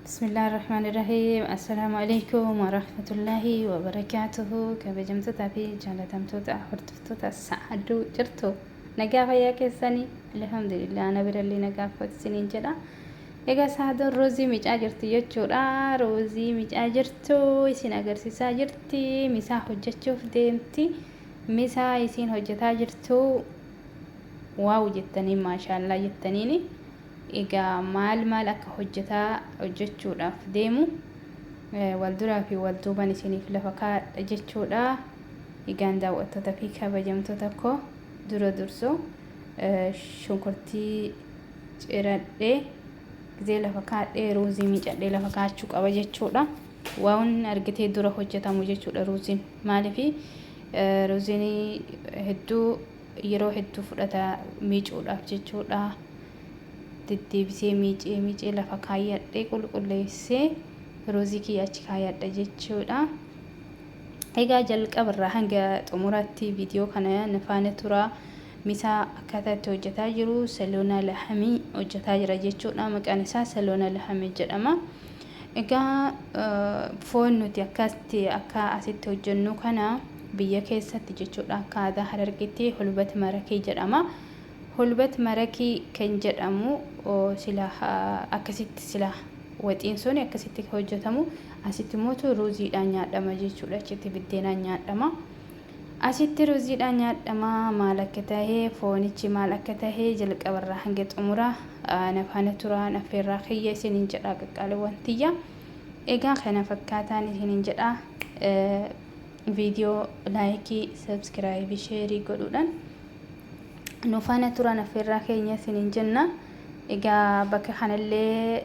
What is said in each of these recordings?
Bismillaahi Rahmaani Rahiim. Assalaamu alaikum warahmatullaahi wabarakaatuhu. Kabajamtootaa fi jaalatamtoota hordoftoota Sa'aduu jirtu. Nagaa fayyaa keessanii? Alhamdulillah, ana birallee nagaa kooti isiniin jedha. Egaa Sa'aduun ruuzii micaa jirti jechuudha. Ruuzii micaa jirtu isin agarsiisaa jirti. Misaa hojjechuuf deemti. Misaa isiin hojjetaa jirtu waaw jettaniin, maashaallaa jettaniini. Egaa maal maal akka hojjetaa hojjechuudhaaf deemu wal duraa fi wal duuban isiniif lafa kaa'adha jechuudha. Egaan daawwattoota fi kabajamtoota koo, dura dursoo shunkurtii ciradhee gizee lafa kaa'adhee, ruuzii miicadhee lafa kaa'achuu qaba jechuudha. Waan argitee dura hojjetamu jechuudha ruuziin. Maaliif? Ruuziin hedduu yeroo hedduu fudhata miicuudhaaf jechuudha. Deddeebisee miicee miicee lafa kaayyadhee, qulqulleessee ruuzii kiyya achi kaayyadha jechuudha. Egaa jalqabarraa hanga xumuraatti viidiyoo kana na faana turaa. Misaa akkaataa itti hojjetaa jiru saloonaa lahamii hojjetaa jira jechuudha. Maqaan isaa saloonaa lahamii jedhama. Egaa foon nuti akkatti akka asitti hojjennu kana biyya keessatti jechuudha, akka aadaa Harargeetti hulbat marakii jedhama. Hulbat marakii kan jedhamu sila akkasitti, sila waxiin sun akkasitti hojjetamu. Asitti immoo ruuziidhaan nyaadhama jechuudha. Achitti biddeenaan nyaadhama. Asitti ruuziidhaan nyaadhama. Maal akka tahe, foonichi maal akka tahe jalqabarraa hanga xumuraa na faana turaan affeerraa kiyya isiniin jedha, qaqqaaliiwwan tiyya. Egaa kana fakkaataan isiniin jedha. Viidiyoo like, subscribe, share godhuudhaan nu faana turan affeerraa keenya isiniin jenna. Egaa bakka kanallee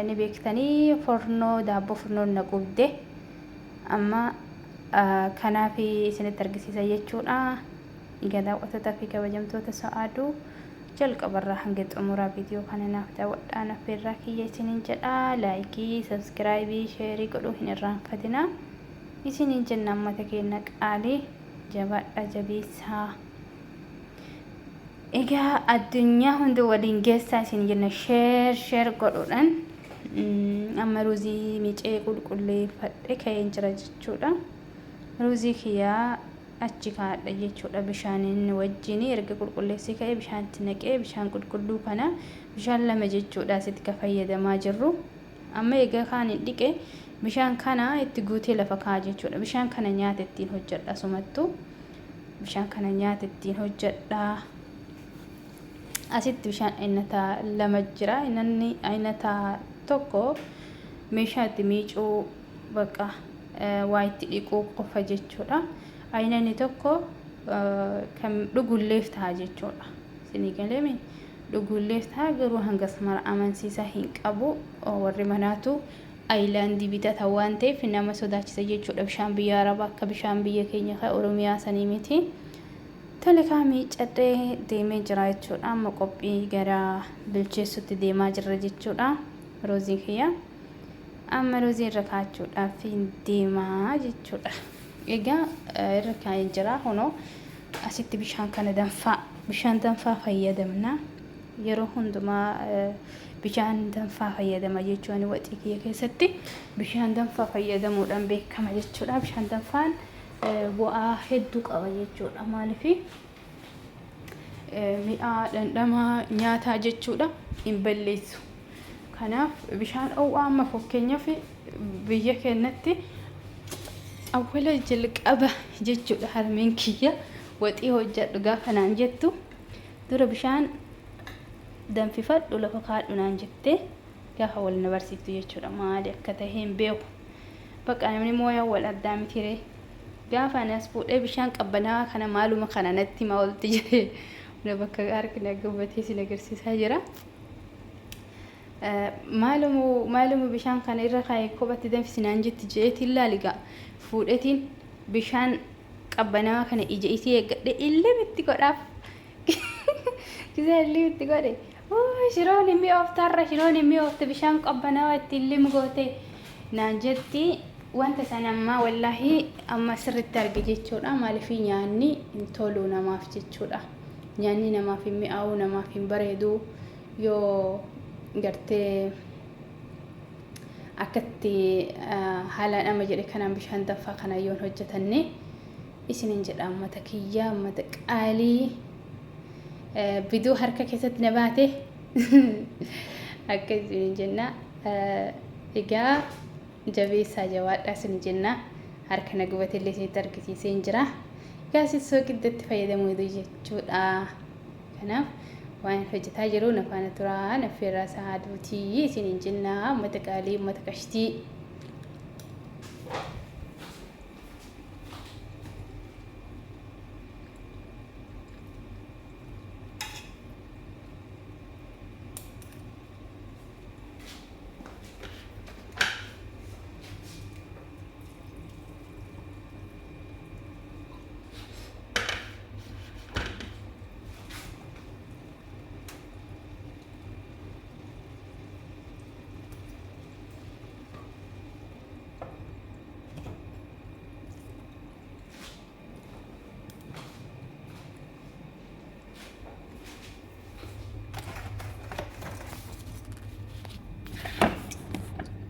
ni beektanii, fornoo daabboo furnoon na gubde. Amma kanaaf isinitti argisiisa jechuudha. Egaa daawwattootaa fi kabajamtoota Sa'aaduu, jalqabarraa hanga xumuraa viidiyoo kana naaf daawwadhaan affeerraa kiyya isiniin jedha. Like, subscribe, share godhuu hin irraanfatinaa. Isiniin jenna, ummata keenya qaalii, jabaadhaa, jabeessaa. Egaa addunyaa hunda waliin geessaa isin jenna, share share godhuudhaan. Amma ruuzii micee qulqulleeffadhe ka'een jira jechuudha. Ruuzii kiyyaa achi kaa'adha jechuudha bishaaniin wajjin. Erga qulqulleessee ka'ee bishaanitti naqee, bishaan qulqulluu kana, bishaan lama jechuudha asitti ka fayyadamaa jirru. Amma egaa kaan hin dhiqe, bishaan kana itti guutee lafa kaa'a jechuudha. Bishaan kana nyaata ittiin hojjedha asumattuu. Bishaan kana nyaata ittiin hojjedha. Asitti bishaan ayinataa lama jira. Inni ayinataa tokko meeshaa itti miicuu, bakka waa itti dhiquu qofa jechuudha. Ayinanni tokko kan dhugulleef ta'a jechuudha. Isinii galeemi? Dhugulleef ta'a, garuu hangas mara amansiisaa hin qabu. Warri manaatu ayilaandii bitatan waan ta'eef nama sodaachisa jechuudha. Bishaan biyya Arabaa akka bishaan biyya keenya kan Oromiyaa sanii miti. Tole kaa, miiccadhee deemee jira jechuudha. Amma qophii gara bilcheessutti deemaa jirra jechuudha. Ruuzii kiyya. Amma ruuzii irra kaa'achuudhaaf deemaa jechuudha. Egaa irra kaa'ee jira, kunoo asitti bishaan kana danfaa, bishaan danfaa fayyadamna. Yeroo hundumaa bishaan danfaa fayyadama jechuun, waxii kiyya keessatti bishaan danfaa fayyadamuudhaan beekama jechuudha. Bishaan danfaan bu'aa hedduu qaba jechuudha. Maaliif? Mi'aa dhandhama nyaataa jechuudha hin balleessu. Kanaaf bishaan ho'aa, amma fakkeenyaaf biyya keenyatti awwala jalqaba jechuudha, harmeen kiyya waxii hojjedhu gaafa naan jettu, dura bishaan danfifadhu lafa kaadhu naan jettee gaafa wal na barsiiftu jechuudha. Maali akka ta'e hin beeku. Bakka namni mooyaa wal addaa mitiree. Gaafa ani as fuudhee bishaan qabbanaa'aa kana maaluma kana natti himaa olti jedhee, bakka harki na gubbatee isin agarsiisaa jira. Maalumu maalumu bishaan kana irra kaa'ee kophatti danfisi naan jetti jeetiin, laali gaa, fuudhetiin bishaan qabbanaa'aa kana ija isii eeggadhe illimitti godhaaf. Gisee illimitti godhe, "Shiroon hin mi'oofte, har'a shiroon hin mi'oofte, bishaan qabbanaa'aa itti illim goote," naan jetti. Wanta sana ammaa wallaahi amma sirritti arge jechuudha. Maaliif? Nyaanni hin tolu namaaf jechuudha. Nyaanni namaaf hin mi'aawu, namaaf hin bareedu yoo gartee Akkatti haalaan amma jedhe kanaan bishaan danfaa kana yoon hojjetanne isinin jedha ummata kiyya, ummata qaalii biduu harka keessatti na baate akka isinin jenna. Egaa jabeessaa jabaadhaa isin jenna. Harka na gubateillee isinitti argisiisee hin jira. Egaa isin sooqiddatti fayyadamuu jechuudha. Kanaaf waan hojjetaa jiru na faana turaa, naffeerraa isaa duutii isiniin jenna ummata qaalii, ummata qashtii.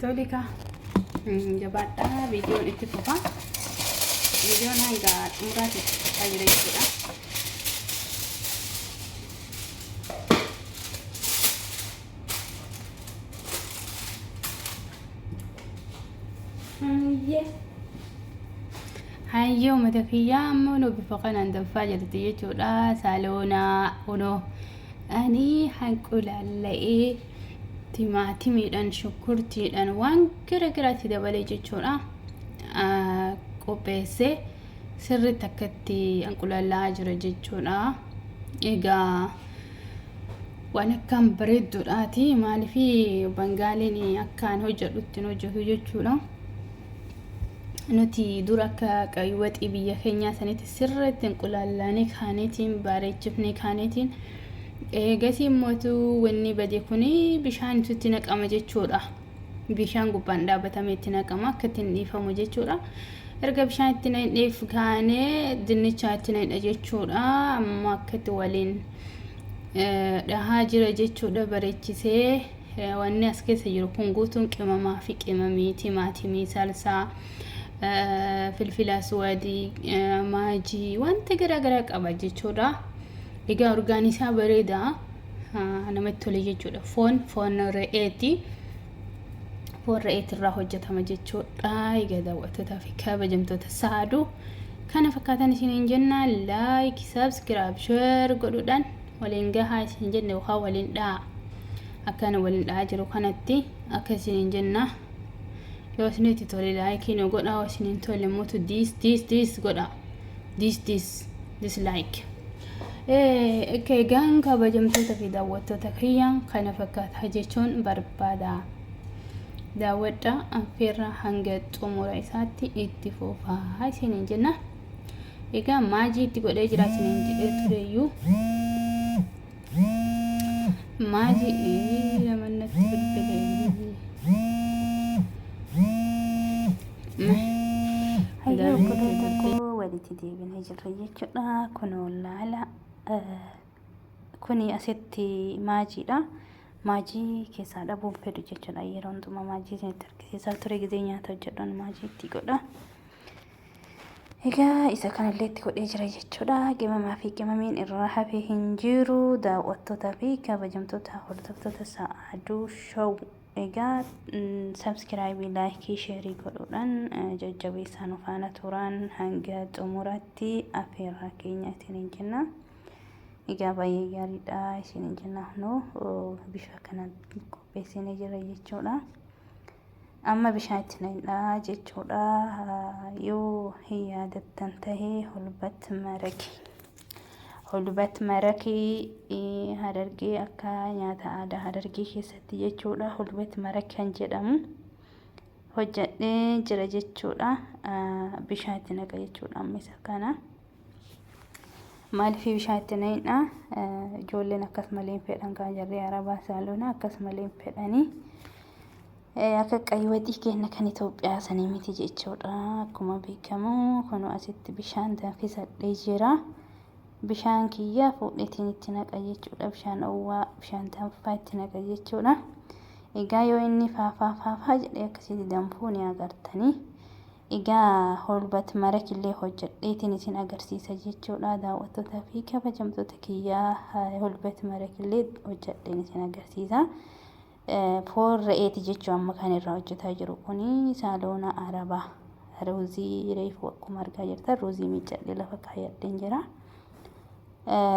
Tole kaa jabaadhaa, viidiyoon itti fufa. Viidiyoon hanga xumuraatti itti fufaa jira jechuudha. Hayyee. Hayyee uummata kiyyaa, ammoo nu bifa kanaan danfaa jirti jechuudha. Saaloonaa kunoo ani hanqulaalla'ee timaatimiidhaan, shunkurtiidhaan, waan gara garaatti dabalee jechuudha. Qopheessee sirriitti akkatti hanqulaalla'aa jira jechuudha. Egaa waan akkaan bareedduudhaati. Maaliif Bangaaliin akkaan hojjedhutti hin hojjetu jechuudha. Nuti dura akka qaywaxii biyya keenyaa sanitti sirriitti hinqulaallaanii kaaneetiin bareechifnee kaaneetiin eegasii immoo wanni bade kuni bishaan itti naqama jechuudha. Bishaan gubbaan dhaabatamee itti naqama, akka ittiin dhiifamu jechuudha. Erga bishaan itti naqneef kaanee dinnichaa itti naqna jechuudha. Amma akkatti waliin dhahaa jira jechuudha bareechisee. Wanni as keessa jiru kun guutuun qimamaa fi qimamii, timaatimii, salsaa, filfila aswadii, maajii, wanta garaa garaa qaba jechuudha. Egaa urgaan isaa bareedaa namatti tole jechuudha. Foon re'eeti. Foon re'eetirraa hojjetama jechuudha. Egaa daawwattootaa fi kabajamtoota saaduu, kana fakkaatan isiniin jenna. Like, subscribe, share godhuudhaan waliin gahaa isin jenne yookaan waliin dha'a. Akkana waliin dha'aa jiru kanatti akka isiniin jenna. Yoo isinitti tole like nu godha, yoo isiniin tole immoo dis dis dis godha. Dis dis dislike. Egaan kabajamtoota fi daawwattoota kiyyaan kana fakkaata jechuun barbaada. Daawwadha, affeerra hanga xumura isaatti itti fufaa isiniin jenna. Egaa maajii itti godhee jira isiniin jedhee tureyyuu. Maajii namannatti bilbilee. Hayyuu obboloota koo, walitti deebinee jirra jechuudha. Kunoo laala, kuni asitti maajiidha. Maajii keessaa dhabuun fedhu jechuudha. Yeroo hundumaa maajii isinitti argisiisaa ture, gizee nyaata hojjedhan maajii itti godha. Egaa isa kanallee itti godhee jira jechuudha. Qimamaa fi qimamiin irraa hafee hin jiru. Daawwattootaa fi kabajamtoota hordoftoota Sa'aaduu Show. Egaa subscribe, like, share godhuudhaan jajjabeessaa nu faana turan hanga xumuraatti affeerraa keenya isiniin jenna. Egaa baay'ee gaariidha isiniin jenna, kunoo bifa kanaan qopheessinee jira jechuudha. Amma bishaan itti naqnaa jechuudha. Yoo hin yaadattan tahee hulbat maraqi. Hulbat maraqii Harargee, akka nyaata aadaa Harargee keessatti jechuudha. Hulbat maraqi kan jedhamu hojjedhee jira jechuudha. Bishaan itti naqa jechuudha amma isa kana. Maaliif bishaan itti naqna? Ijoolleen akkas malee hin fedhan kan jarri Arabaa saaloona akkas malee hin fedhanii. Akka qaywaxii keenya kan Itoophiyaa sanii miti jechuudha. Akkuma beekamu kun asitti bishaan danfisadhee jira. Bishaan kiyya fuudheetiin itti naqa jechuudha. Bishaan owwaa, bishaan danfaa itti naqa jechuudha. Egaa yoo inni faafaa faafaa jedhee akkasitti danfuu ni agartanii. Egaa holbat marakillee hojjedheetiin isin agarsiisa jechuudha. Daawwattootaa fi kabajamtoota kiyyaa, holbat marakillee hojjedheen isin agarsiisa. Foon re'eeti jechuun amma kan irraa hojjetaa jiru kuni saaloona arabaa. Ruuzii reefu akkuma argaa jirtan ruuzii miiccadhee lafa kaayyadheen jira.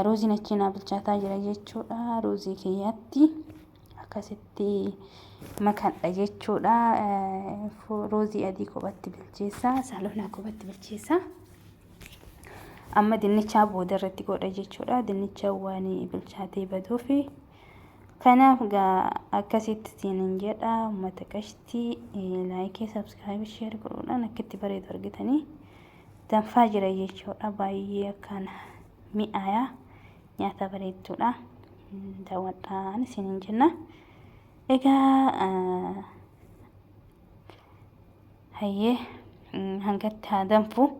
Ruuziin achi naa bilchaataa jira jechuudha. Ruuzii kiyyatti akkasitti makadha jechuudha. Ruuzii adii kophatti bilcheessa. Saaloonaa kophatti bilcheessa. Amma dinnichaa booda irratti godha jechuudha. Dinnicha waan bilchaatee baduufi. Kanaaf gaa akkasitti isiniin jedha, uummata qashtii, like, subscribe, share godhuudhaan akka itti bareedu argitanii, danfaa jira jechuudha. Baay'ee akkaan mi'aayaa nyaata bareedduudha. Daawwadhaan isiniin jenna. Egaa hayyee, hangatti haa danfu.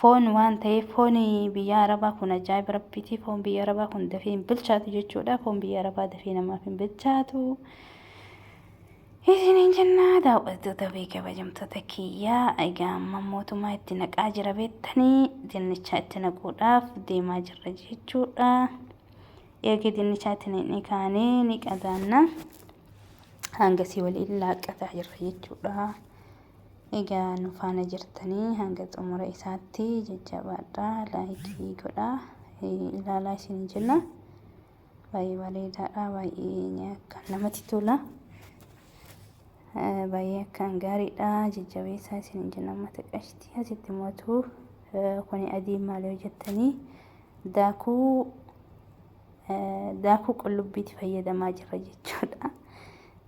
Foon waan ta'eef, foon biyya arabaa kun ajaa'iba rabbiiti. Foon biyya arabaa kun dafee hin bilchaatu jechuudha. Foon biyya arabaa dafee namaaf hin bilchaatu. Isiniin jennaa, daawwattoota fi kabajamtoota kiyyaa. Egaa amma mootummaa itti naqaa jira beektanii, dinnicha itti naquudhaaf deemaa jirra jechuudha. Eegee dinnichaa itti naqnee kaanee ni qadaanna. Hangasii waliin laaqqataa jirra jechuudha. Egaa nu faana jirtanii hanga xumura isaatti jajjabaadha. Like godhaa, ilaalaa isin jenna. Baay'ee bareedaadha. Baay'ee akkaan namatti tola. Baay'ee akkaan gaariidha. Jajjabeessaa isin jenna, uummata qashtii. Asitti mootu kuni adii maal yoo jettanii, daakuu qullubbiitti fayyadamaa jirra jechuudha.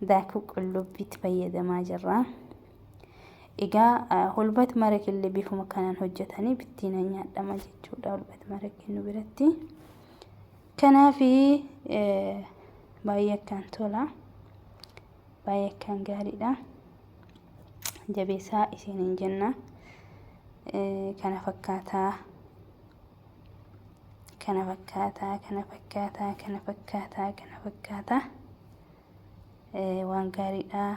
Daakuu qullubbiitti fayyadamaa jirra. Egaa hulbat marakillee bifuma kanaan hojjetanii bittiina nyaadhama jechuudha, hulbat marakii nu biratti. Kanaaf baay'ee akkaan tola. Baay'ee akkaan gaariidha. Jabeessaa isiniin jenna. Kana fakkaataa. Kana fakkaataa, kana fakkaataa, kana fakkaataa, kana fakkaataa. Waan gaariidha.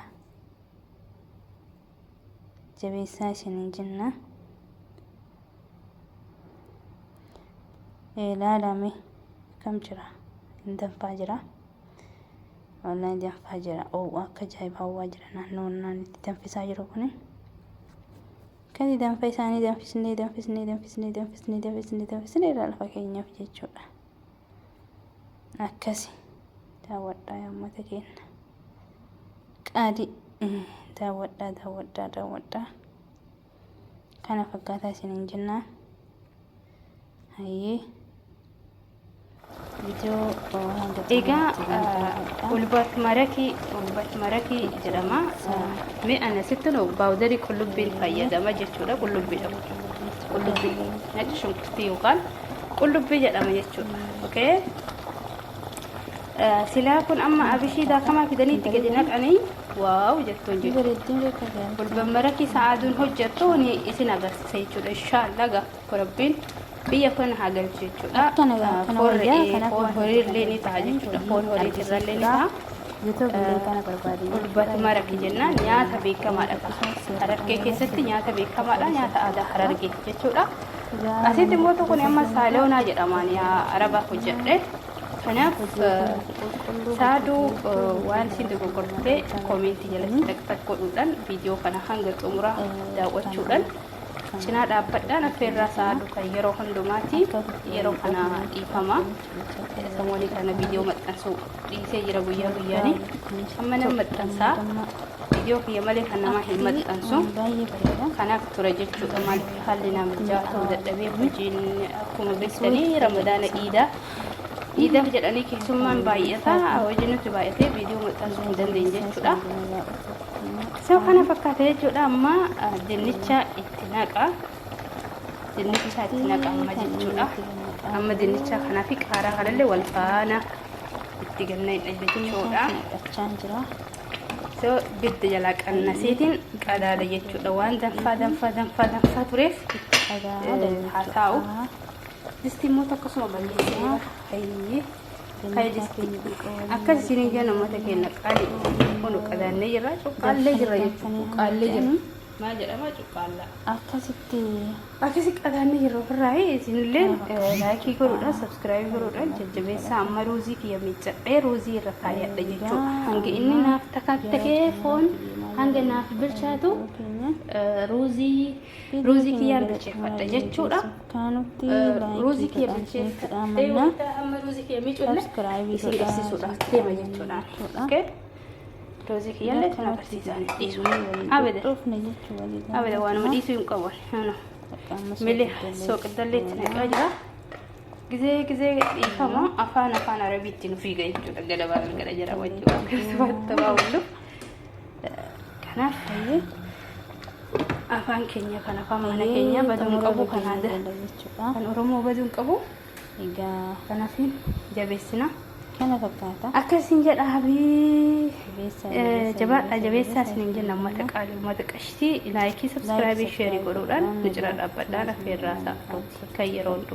Jabeessaa isiniin jenna. Ilaalame kam jira? Hin danfaa jira. Wallahi danfaa jira. Oowwa akka ajaa'ibaa oowwaa jira naannoo naannitti danfisaa jiru kuni. Kani danfa isaanii danfisnee, danfisnee, danfisnee, danfisnee, danfisnee, danfisnee irraa lafa keenyaaf jechuudha. Akkasi daawwadhaa uummata keenya. Qaadii daawwadhaa, daawwadhaa, daawwadhaa. Kana fakkaataa isiniin jennaa. Hayyee. Viidiyoo hanga Egaa xumuraatti daawwadhaa. Ulbat marakii jedhama. Mee ana sitti nu baawudarii qullubbiin fayyadama jechuudha. Qullubbiidha. Qullubbii nyaata shunkurtii yookaan qullubbii jedhama jechuudha. Okay. Silaa kun amma abishii daakamaa fidanii itti gadi naqanii wow jettuun jechuudha. Bareedduu beekaa gaariidha. Ulbat marakii sa'aaduun hojjettu ni isin agarsiisa jechuudha. Inshaallah gaaf tokko Rabbiin biyya kana haa galchu jechuudha. Akkana gaa, akkana Foon wayyaa, re'ee, kanaaf foon waan horii illee ni ta'a hojjetan jechuudha. Foon horii irrallee ni ta'a. YouTube illee kana barbaade. Ulbat maraki jennaan nyaata beekamaadha. Harargee keessatti nyaata beekamaadha. Nyaata aadaa Harargee jechuudha. Asitti immoo kun amma saaloonaa jedhamaan yaa araba hojjedhe. Kanaaf saaduu waan isin dogoggortee comment jalatti taqtaq godhuudhaan, viidiyoo kana hanga xumuraa daawwachuudhaan cinaa dhaabbadhaan affeerraa saaduu kan yeroo hundumaati. Yeroo kana dhiifama. Samoonii kana viidiyoo maxxansuu dhiisee jira guyyaa guyyaanii. Amma nan maxxansaa, viidiyoo kiyya malee kan namaa hin maxxansu. Baay'ee bareeda. Kanaaf ture jechuudha. Maaliif haalli naa mijaa'aa ta'uu dadhabee, hojiin akkuma beektanii Ramadaana, iidaa iidaaf jedhanii keessummaan baay'ata, hojii nuti baay'atee viidiyoo maxxansuu hin dandeenye jechuudha. So kana fakkaata jechuudha. Amma dinnicha itti naqa, dinnicha itti naqa amma jechuudha. Amma dinnicha kanaa fi qaaraa kanallee wal faana itti ganna'edha jechuudha. Naqachaa jira. So bidda jalaa qannasiitiin qadaada jechuudha. Waan danfaa danfaa danfaa danfaa tureef Qadaada haa taa'u. jechuudha. Distii immoo akkasuma balleessee. Hayyee. Kaya distii. Akkas isiniin jenna uummata keenya qaalii. Kun qadaannee jirra, cuqqaallee jirra jechuudha. Cuqqaallee jirra. Maal jedhama cuqqaallaa. Akkasitti. Akkasi qadaannee jirra ofirraa isinillee like godhuudhaan subscribe godhuudhaan jajjabeessaa. Amma ruuzii kiyya miiccadhee ruuzii irra kaayadha jechuudha. Hangi inni naaf takattakee foon hanga naaf bilchaatu ruuzii kiyyaan bilcheeffadha jechuudha. Kaanutti Ruuzii like kiyya godhaan bilcheeffadhee mannaa wanta amma ruuzii kiyya miiculle subscribe isin godhaa garsiisuudhaaf deema jechuudha. Okay? Ruuzii kiyyallee isin agarsiisaa dhiisu. Abada. Dhufne jechuu walii. Abada waanuma dhiisuu hin qabu. Milee sooqiddallee itti naqaa jira. Gizee gizee dhiifama afaan arabiitti nu fiiga jechuudha. Gada baan gada jira wajji waan keessumatti taphaa oollu. Kanaaf afaan keenya kan afaan mana keenya baduu hin qabu, kan aadaa jechuudha. kan Oromoo baduu hin qabu. Egaa Kanaaf jabeessina. kana fakkaata. Akkasiin jedha habii. Jabeessaa. Jabaadha, jabeessaa isiniin jenna uummata qaalii, uummata qashtii. Like, subscribe, share godhuudhaan nu cina dhaabbadhaan affeerraa isaa kan yeroo hundumaa.